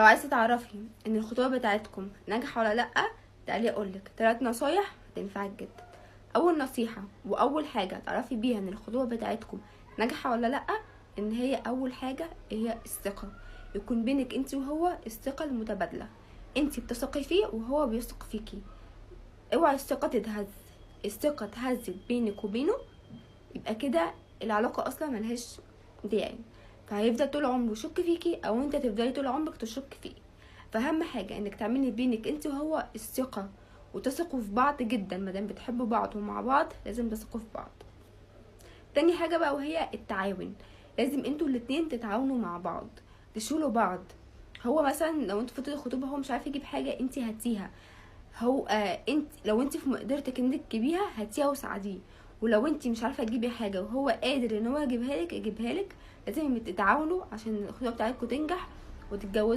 لو عايزه تعرفي ان الخطوبة بتاعتكم ناجحة ولا لا، تعالي اقولك 3 نصايح هتنفعك جدا. اول نصيحة واول حاجة تعرفي بيها ان الخطوبة بتاعتكم ناجحة ولا لا، ان هي اول حاجة هي الثقة. يكون بينك انت وهو الثقة المتبادلة، انت بتثقي فيه وهو بيثق فيكي. اوعي الثقة تتهز، الثقة اتهزت بينك وبينه يبقى كده العلاقة اصلا ملهاش داعي، فهيفضل طول عمره يشك فيكي او انت تفضلي طول عمرك تشك فيه. فاهم حاجة انك تعملي بينك انت وهو الثقة وتثقوا في بعض جدا، مادام بتحبوا بعض ومع بعض لازم تثقوا في بعض. تاني حاجة بقى وهي التعاون، لازم انتوا الاتنين تتعاونوا مع بعض، تشيلوا بعض. هو مثلا لو انتوا في فترة الخطوبة هو مش عارف يجيب حاجة انت هاتيها، هو انت لو انت في مقدرتك انك تجيبيها هاتيها وساعديه، ولو انت مش عارفه تجيبي حاجة وهو قادر ان هو يجيبها لك يجيبها لك. لازم تتعاونوا عشان الخطوبة بتاعتكم تنجح وتتجوزوا.